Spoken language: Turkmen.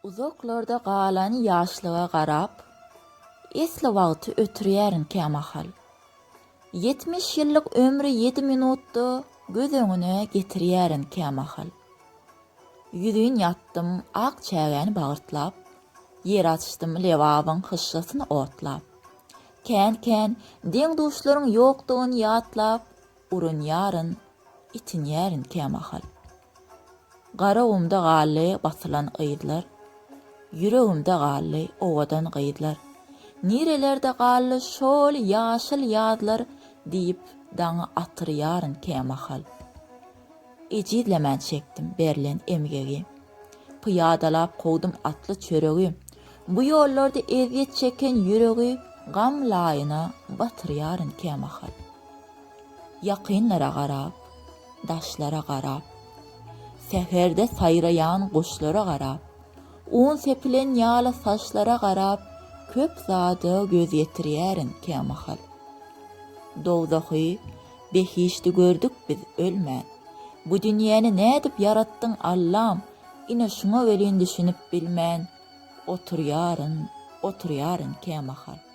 Uzaklarda galan ýaşlyga garap, Esli wagty ötürýärin kämahal. 70 ýyllyk ömri ýedi minutda Göz öňüne getirýärin kämahal. Ýüzin ýatdym ak çägäni bagyrtlap, Ýer açdym Lebabyň hyşşasyny otlap. Kän-kän deň-duşlaryň ýokdugyn ýatlap, Urunýaryn, itinýärin kämahal. Garagumda galdy basylan yzlar, Ýüregimde galdy owadan gyzlar. Nirelerde galdy şol ýaşyl ýazlar Diýip daňy atyrýaryn kämahal. Ejizlemän çekdim berlen emgegi. Pyýadalap kowdum atly çöregi. Bu ýollarda ezýet çeken ýüregi Gam laýyna batyrýaryn kämahal. Ýakynlara garap, daşlara garap, Säherde saýraýan guşlara garap, Un sepilen ýaly saçlara garap Köp zada göz ýetirýärin kämahal. Dowzahy, behişdi gördük biz ölmän. Bu dünýäni nädip ýaratdyň Allam, Ine şuňa welin düşünip bilmän, Oturýaryn, oturýaryn kämahal.